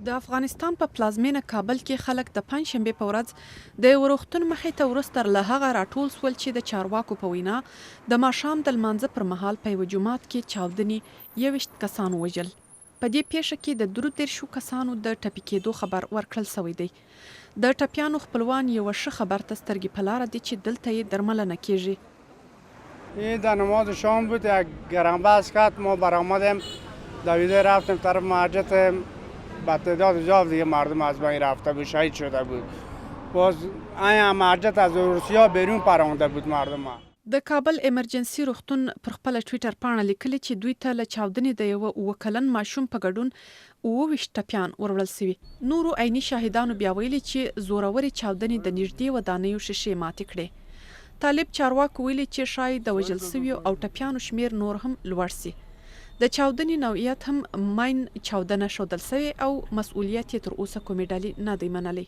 د افغانستان په پلازمېنه کابل کې خلک د پنجشنبې په ورځ د یوه روغتون مخې ته وروسته له هغه راټول شول چې د چارواکو په وینا د ماښام د لمانځه پر مهال په یوه جومات کې چاودنې 21 کسان ووژل. په دې پېښه کې د درو دېرشو کسانو د ټپي کېدو خبر ورکړل شوی دی. د ټپیانو خپلوان یوه ښه خبر ته سترګې په لاره دي چې دلته یې درملنه کېږي. این در نماز شام بود یک گران کرد ما برآمدیم دویده رفتیم طرف مسجد به تعداد زیاد دیگه مردم از بین رفته بود شهید شده بود باز این مسجد از روسیا بیرون پرانده بود مردم. د کابل ایمرجنسي روغتون پر خپله ټویټر پاڼه لیکلي چې دوی ته له چاودنې د یوه اووه کلن ماشوم په ګډون 27 ټپیان وروړل شوي. نورو عیني شاهدانو بیا ویلي چې زورورې چاودنې د نږدې ودانیو ښیښې ماتې کړې. طالب چارواکو ویلي چې ښايي د وژل شویو او ټپیانو شمېر نور هم لوړ شي. د چاودنې نوعیت هم ماین چاودنه ښودل شوې او مسوولیت یې تر اوسه کومې ډلې نه دی منلی.